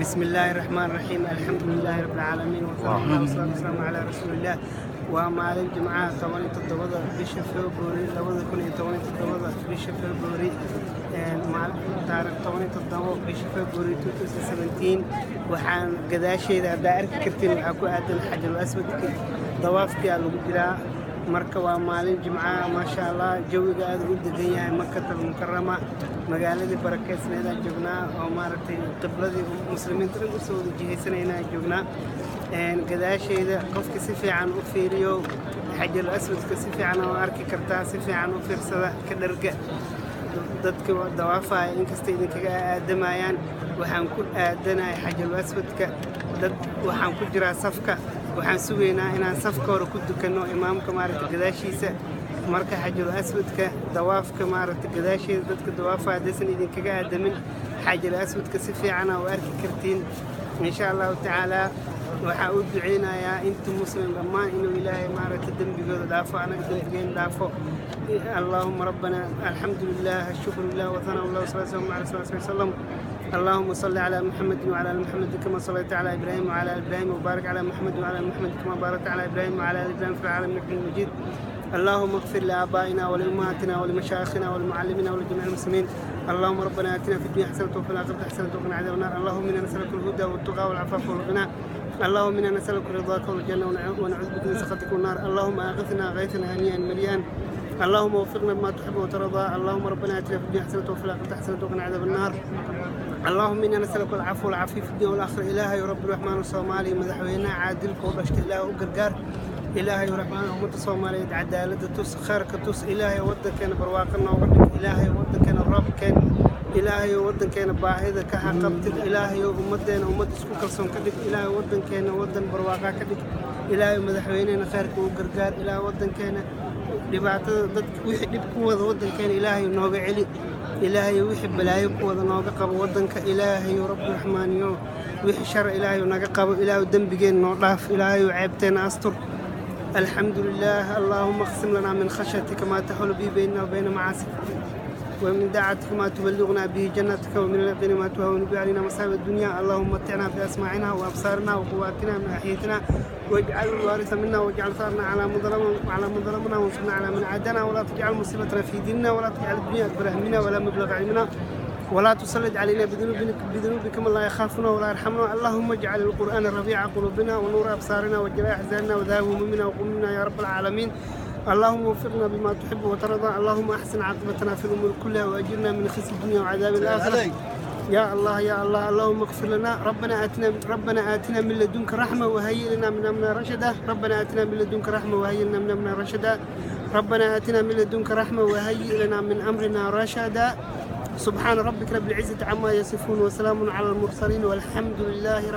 بسم الله الرحمن الرحيم، الحمد لله رب العالمين، والصلاة والسلام على رسول الله. Waa maalin Jimcaha, 17-da bisha February 2017-da, bisha February, taariikh 17 bisha February 2017. Waxaan gadaasheeda haddaa arki kartiin waxaa ku aadan Xajarul Aswadka, dawaafkii aa lagu jiraa. Marka waa maalin Jimcaha, maasha Allah, jawiga aad u degan yahay. Makatal Mukarama, magaaladii barakeysneedaan joognaa oo maaragtay qibladii muslimiinta dhan usoo wada jihaysanaynaa joognaa. Gadaasheeda qofka si fiican u fiiriyo, Xajarul Aswadka si fiican oo arki kartaa. Si fiican u fiirsada, ka dharga dadka dawaafaya inkasta idinkaga aadamayaan. Waxaan ku aadanahay Xajarul Aswadka. Dad waxaan ku jiraa safka, waxaan sugaynaa inaan safka hore ku dukanno imaamka maaragta gadaashiisa. Marka Xajarul Aswadka dawaafka maaragta gadaasheeda dadka dawaafaya haddaysan idinkaga aadamin, Xajarul Aswadka si fiicana u arki kartiin, insha Allahu tacaala. Waxaa u duceynayaa inta muslim dhammaan inuu Ilaahay maaragta dembigooda dhaafo, anaga dembigeena dhaafo. اللهم ربنا الحمد لله، الشكر لله، وثناء الله، والصلاة والسلام على رسول الله صلى الله عليه وسلم. اللهم صل على محمد وعلى ال محمد كما صليت على ابراهيم وعلى ال ابراهيم، وبارك على محمد وعلى ال محمد كما باركت على ابراهيم وعلى ال ابراهيم في العالمين انك حميد مجيد. اللهم اغفر لابائنا ولامهاتنا ولمشايخنا ولمعلمينا ولجميع المسلمين. اللهم ربنا اتنا في الدنيا حسنه وفي الاخره حسنه وقنا عذاب النار. اللهم انا نسالك الهدى والتقى والعفاف والغنى. اللهم انا نسالك رضاك والجنه ونعوذ بك من سخطك والنار. اللهم اغثنا غيثا هنيئا مريئا. اللهم وفقنا بما تحب وترضى. اللهم ربنا اتنا في الدنيا حسنه وفي الاخره حسنه وقنا عذاب النار. اللهم انا نسالك العفو والعافيه في الدنيا والاخره. Ilaahay رب الرحمن الصومالي madaxweynaha caadilka u dhashtay, Ilaah u gargaar. Ilaahay Raxmaan, ummadda Soomaaliyeed cadaaladda tus, khayrka tus. Ilaahay waddankeena barwaaqo nooga dhig. Ilaahay waddankeena roob keen. Ilaahay waddankeena baahida ka haqabtid. Ilaahay ummaddeena ummad isku kalsoon ka dhig. Ilaahay waddankeena waddan barwaaqa ka dhig. Ilaahay madaxweyneena khayrka u gargaar. Ilaahay waddankeena dhibaatada dad wixii dhib ku wada waddankeena Ilaahay nooga celi. Ilaahay wixii balaayo ku wada nooga qabo waddanka. Ilaahay Rabbi Raxmaaniyo, wixii shar Ilaahay naga qabo. Ilaahay dembigeen noo dhaaf. Ilaahay ceebteena astur. الحمد لله. اللهم اقسم لنا من خشيتك ما تحول به بيننا وبين معاصيك، ومن طاعتك ما تبلغنا به جنتك، ومن اليقين ما تهون به علينا مصائب الدنيا. اللهم متعنا بأسماعنا وأبصارنا وقواتنا ما أحييتنا، واجعل الوارث منا، واجعل ثارنا على من ظلمنا، وانصرنا على من عادانا، ولا تجعل مصيبتنا في ديننا، ولا تجعل الدنيا أكبر همنا ولا مبلغ علمنا، ولا تسلط علينا بذنوبك من لا يخافنا ولا يرحمنا. اللهم اجعل القرآن ربيع قلوبنا ونور أبصارنا وجلاء أحزاننا وذهاب همومنا وغمومنا يا رب العالمين. اللهم وفقنا بما تحب وترضى. اللهم أحسن عاقبتنا في الأمور كلها وأجرنا من خزي الدنيا وعذاب الآخرة. يا الله يا الله، اللهم اغفر لنا. ربنا آتنا من لدنك رحمة وهيئ لنا من أمرنا رشدا. ربنا آتنا من لدنك رحمة وهيئ لنا من أمرنا رشدا. ربنا آتنا من لدنك رحمة وهيئ لنا من أمرنا رشدا. سبحان ربك رب العزة عما يصفون وسلام على المرسلين والحمد لله رب